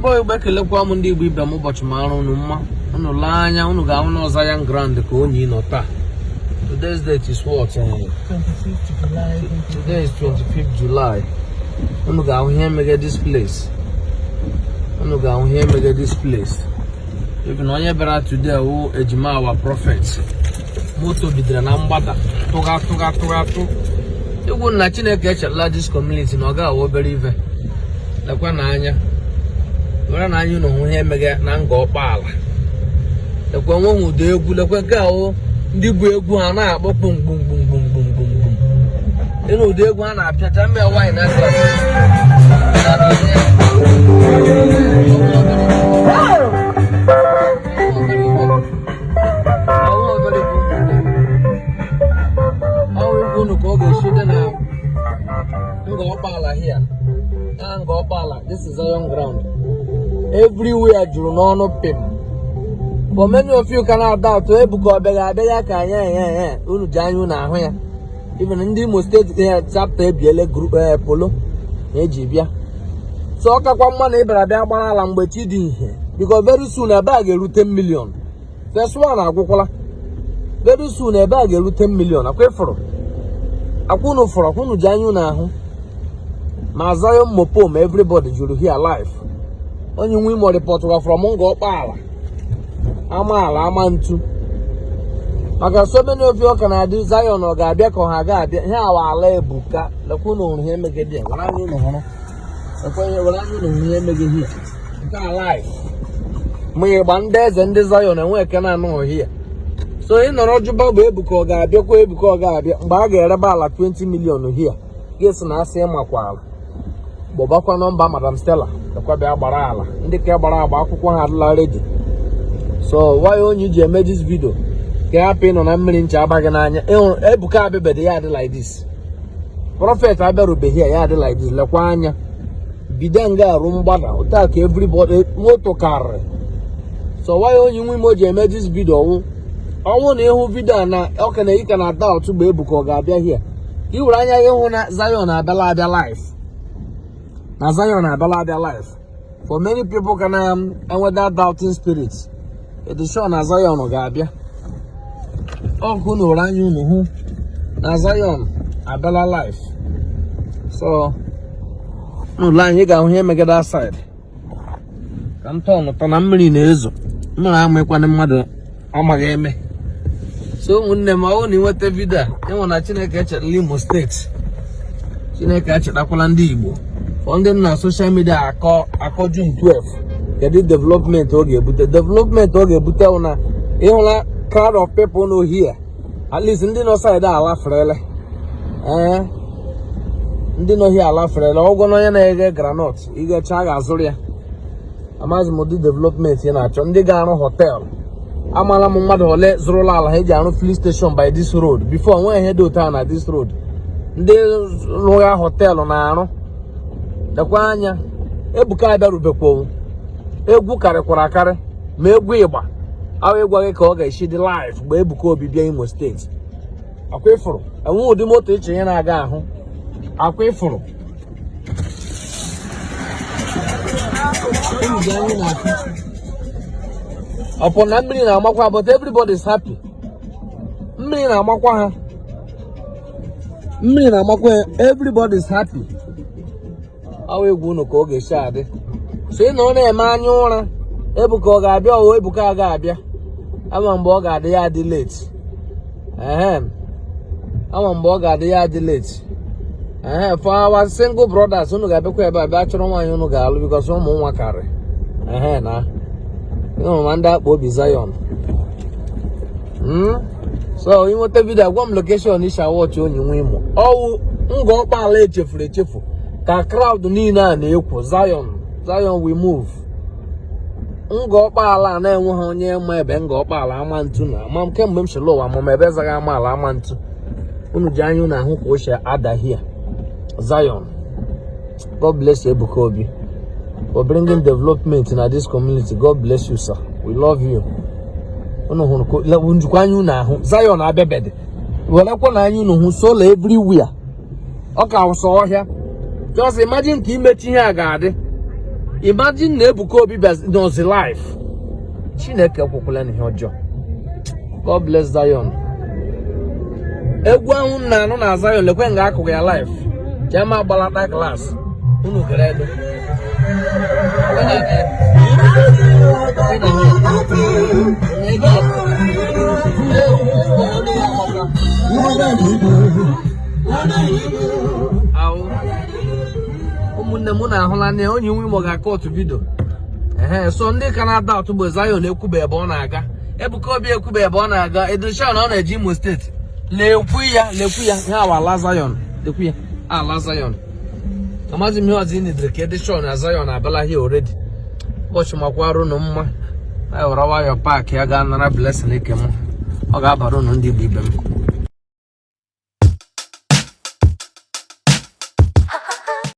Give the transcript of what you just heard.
Igbo Igbo, ekelekwa m ndị Igbo ibe m. Ụbọchị mara unu mma. Unu lee anya, unu ga-ahụ na Zion Ground ka onye nọ taa. Today's date is what? 25th July. Today is 25th July. Unu ga-ahụ ihe mege this place. Unu ga-ahụ ihe mege this place. Even onye bịara today wụ ejima our prophet. Moto bidoro na mgbada tụga tụga tụga tụ egwu na Chineke echetala this community na ọ ga-awụ obere ife. Lekwa n'anya, were na anya unu hụ ihe emege na Ngor Okpala. Lekwa, nweghị ụda egwu. Lekwa nke ahụ, ndị bụ egwu ha na-akpọ kpum kpum kpum kpum kpum kpum kpum. Ịnụ ụda egwu ha na-apịacha mbe nwaanyị na unu ka ọ ga-esi dị na Ngor Okpala here. Na Ngor Okpala, this is Zion Ground. Everywhere juru n'ọnụ pim. For many of you ka na-doubt Ebuka ọ bịaghị abịaghị ka anyị anya unu ji anya unu ahụ ya. Even ndị Imo State chapter ebiele polo na eji bịa. So ọ kakwa mma na ị bịara bịa gbara ala mgbe chi dị ihe, because very soon ebe a ga-eru 10 million. First one agwụkwala. Very soon ebe a ga-eru 10 million. Akwa ịfụrụ, akwa unu fụrụ, akwa unu ji anya unu ahụ ma Zion mopo ma everybody juru here live. Onye nwe Imo reportụrụ from Ngor Okpala, amaala ama ntu, maka so many of you ka na-adị Zion ọ ga-abịa ka ọ ha ga-abịa. Ihe awa ala Ebuka. Lekwa, unu hụrụ ihe emegide ya. Were anya unu hụrụ. Lekwa ihe, were anya unu hụrụ ihe emegide here. Nke a live ma ịgba ndị eze ndị Zion enwe eke na-anọghị ya. So ị nọrọ jụba bụ Ebuka ọ ga-abịakwa, Ebuka ọ ga-abịa mgbe a ga-erebe ala 20 million here, gị sị na asị ịmakwa ala. Gbọbakwa nọmba Madam Stella. Lekwa, bịa gbara ala. Ndị ka gbara agba akwụkwọ ha adịla ready. So why onye ji eme this video ka hapụ ịnọ na mmiri ncha abaghị n'anya. Ịhụrụ Ebuka abịabede ya adị like this. Prophet abịarubeghị ya, ya adị like this. Lekwa anya, bido nga arụ mgbada otu a ka everybody moto karịrị. So why onye nwe Imo ji eme this video ọnwụ ọnwụ na ịhụ video a na ọka na ike na doubt mgbe Ebuka ọ ga-abịa here, ka ị were anya gị hụ na Zion abịala abịa live, na Zion abịala abịa live. For many people ka na enwe that doubting spirit, it is sure na Zion ga-abịa. Ọkụ na were anya unu hụ na Zion abịala live. So n'ụlọ anyị ga-ahụ ihe megide side ka m tọn tọ na mmiri na-ezo, mmiri amịkwana mmadụ amaghị eme. So ụmụnne m, ọ bụrụ na ị nweta video a, ịnwụ na Chineke echetala Imo State, Chineke echetakwala ndị Igbo. For ndị na social media akọ akọ June 12, kedu development ọ ga-ebute? Development ọ ga-ebute bụ na ịhụla crowd of people no here. At least ndị nọ side ala ferele, ee, ndị nọ here ala ferele. Ọgwụ na onye na-eghe groundnut igecha ga-azụrụ ya. Amaghịzi m ụdị development ị na-achọ. Ndị ga-arụ hotel, amala m mmadụ ole zụrụla ala ha eji arụ filling station by this road. Before, nwee ihe dị otu a na this road. Ndị rụgha hotel na-arụ. Lekwa anya, Ebuka abịarubekwa. Egwu karịkwara akarị, ma egwu ịgba ahụ ịgwa gị ka ọ ga-esi dị live mgbe Ebuka Obi bịa Imo State. Akwa ịfụrụ, enwe ụdị moto iche ihe na-aga ahụ. Akwa ịfụrụ, ọpụ na mmiri na-amakwa, but everybody is happy. Mmiri na-amakwa ha, mmiri na-amakwa ya, everybody is happy. Ọ egwu unu ka ọ ga-esi adị. So ị nọ na-eme anya ụra, Ebuka ọ ga-abịa, ọwụ Ebuka a ga-abịa, ama mgbe ọ ga-adị ya adị late. Ehe, ama mgbe ọ ga-adị ya adị late. Ehe, for our single brothers, unu ga-abịakwa ebe a bịa chọrọ nwaanyị unu ga-alụ, because ụmụ nwa karị. Ehe, na ịhụrụ ma ndị akpa obi Zion. So ị nweta video, gwa m location isha watch onye nwe Imo. Ọwụ Ngor Okpala echefuru echefu ka crowd niile a na-ekwo Zion, Zion we move. Ngor Okpala a na-enweghị onye ma ebe Ngor Okpala ama ntu na ama m kemgbe m chịrị ụwa ma ebe zaghị amaala ama ntu. Unu ji anya unu ahụ ka o si ada here. Zion, God bless you, Ebuka Obi, for bringing development na this community. God bless you, sir. We love you. Unu hụrụ ka njikwa anya unu ahụ Zion abịabede. Werekwa na anya unu hụ solar everywhere. Ọ ka wụsọ ọhịa. Just imagine ka imechi ihe a ga-adị. Imagine na Ebuka Obi nọzi live. Chineke ekwekwala n'ihe ọjọọ. God bless Zion. Egwu ahụ m na-anụ na Zion, lekwe nga akụkụ ya live. Chema gbalata glass. Unu gere edo. Ahụ ụmụnne m na-ahụla na onye nwe Imo ga-aka otu bido. Ehe, so ndị ka na-ada atụgbo, Zion ekwube ebe ọ na-aga, Ebuka Obi ekwube ebe ọ na-aga, Edosha na ọ na-eje Imo Steeti. Lekwu ya, lekwu ya, ihe awa ala Zion, lekwu ya, ala Zion. Amaghị m ihe ọzọ ị nidere ka edishọn na Zion abịala here already. Ụbọchị makwara unu mma. Anyị were nwayọọ park ya gaa nara blessing ike m. Ọ ga-abara unu ndị Igbo ibe m.